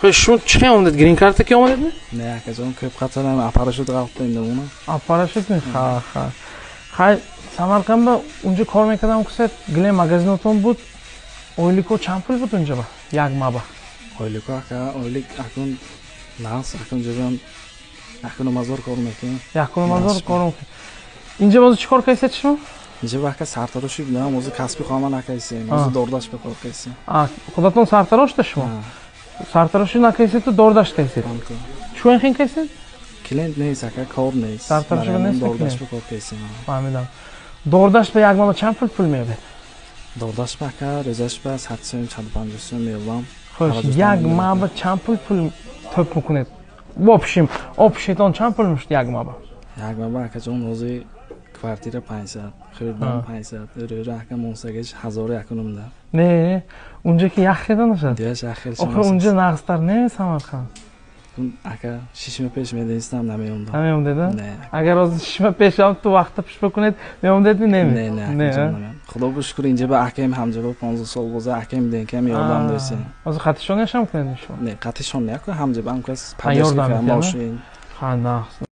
Хош, шумо чӣ хел омадед? Грин карта ки омадед, не? Не, акаҷон, кӯп қатарам апарашуд ғалтда инда уна. Апарашуд ми? Ха, ха. Хай, Самарқандба унҷо кор мекардам, кусед, гилем магазинотон буд. Ойлико чанд пул буд унҷо ба? Як маба. Ойлико, ака, ойлик акун нағз, акун ҷабам 1,5 ҳазор кор мекунем. 1,5 ҳазор кор мекунем. Инҷа боз чӣ кор кардед шумо? Инҷа ба, ака, сартарошӣ будам, ҳозир касби хоҳам накардем, ҳозир дордаш ба кор кардем. А, худатон сартарошда шумо? Сартарошӣ накардед, дордаш кардед. Чун хин кардед? Клиент нест, ака, кор нест. Сартарошӣ нест. Дордаш ба кор кардем. Фаҳмидам. Дордаш ба як маба чанд пул меёбед? Дордаш ба, ака, рӯзаш ба 100 сӯм, 150 сӯм меёбам. Хош, як маба чанд пул тӯп мекунед? В общем, общий тон чанд пул мешуд як маба? Як маба, акаҷон, ҳозир квартира 500, хӯрдан 500, рӯра, ака, монсагаш 1001,5да. Не, унҷо ки як хел нашад. Дияш як хел. Охир унҷо нағзтар не Самарқанд? Ака, 6 моҳ пеш медонистам, намеомдам. Намеомдед? Агар ҳозир 6 моҳ пеш ҳам ту вақта пушпа кунед, меомдедми, неми? Не, не, худо ба шукр, инҷа ба акаем ҳамҷаба 15 сол боза акаем денкам ёрдам досем. Ҳозир қатишон яшам кунед шумо? Не, қатишон не, ҳамҷаба ҳамкас. Ёрдам. Ха, нағз.